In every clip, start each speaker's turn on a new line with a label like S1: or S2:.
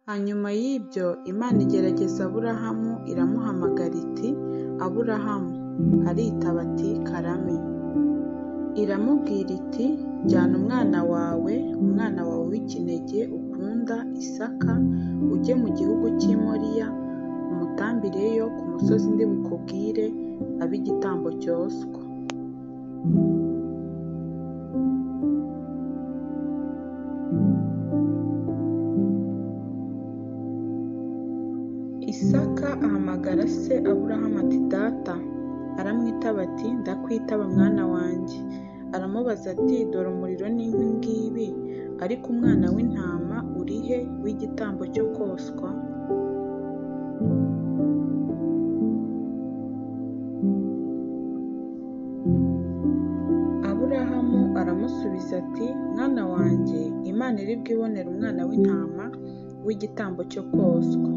S1: Hanyuma y'ibyo Imana igerageza Aburahamu iramuhamagara iti Aburahamu, aritaba ati karame. Iramubwira iti jyana umwana wawe, umwana wawe w'ikinege ukunda Isaka, ujye mu gihugu cy'i Moriya, umutambireyo ku musozi ndi bukubwire, abe igitambo cyoswa. Isaka ahamagara se Aburahamu ati data, aramwitaba ati ndakwitaba mwana wanjye. Aramubaza ati dore umuriro n'inkwi ngibi, ariko umwana w'intama uri he w'igitambo cyo koswa? Aburahamu aramusubiza ati mwana wanjye, Imana iri bwibonere umwana w'intama w'igitambo cyo koswa.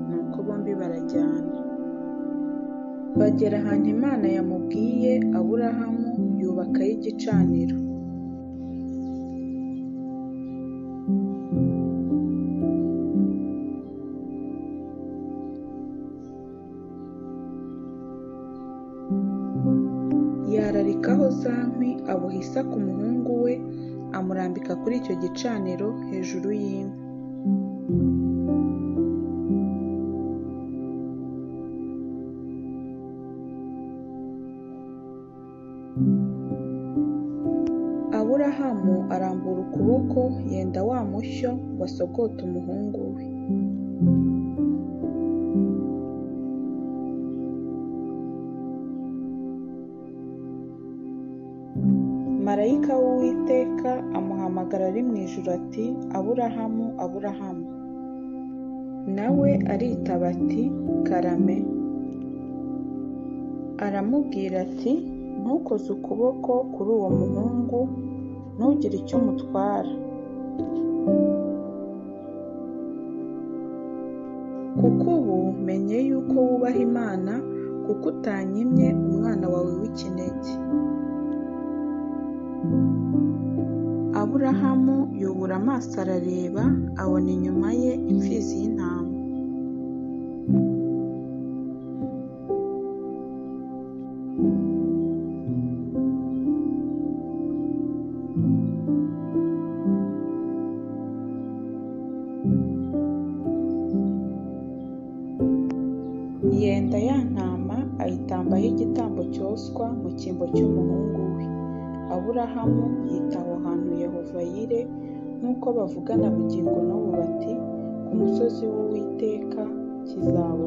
S1: Nuko bombi barajyana. Bagera ahantu Imana yamubwiye, Aburahamu yubakayo igicaniro. Yararikaho za nkwi, aboha Isaka umuhungu we, amurambika kuri icyo gicaniro hejuru y'inkwi. Aburahamu arambura ukuboko yenda wa mushyo ngo asogote umuhungu we. Marayika w'Uwiteka amuhamagara ari mu ijuru ati Aburahamu, Aburahamu. Nawe aritaba ati karame. Aramubwira ati ntukoze ukuboko kuri uwo muhungu, ntugire icyo umutwara, kuko ubu menye yuko wubaha Imana, kuko utanyimye umwana wawe w'ikinege. Aburahamu yubura amaso arareba, abona inyuma ye imfizi y'intama. Yenda ya ntama ayitambaho igitambo cyoswa mu cyimbo cy'umuhungu we. Aburahamu yita aho hantu Yehova Yire, nk'uko bavugana bugingo n'ubu bati ku musozi w'Uwiteka kizaboneka.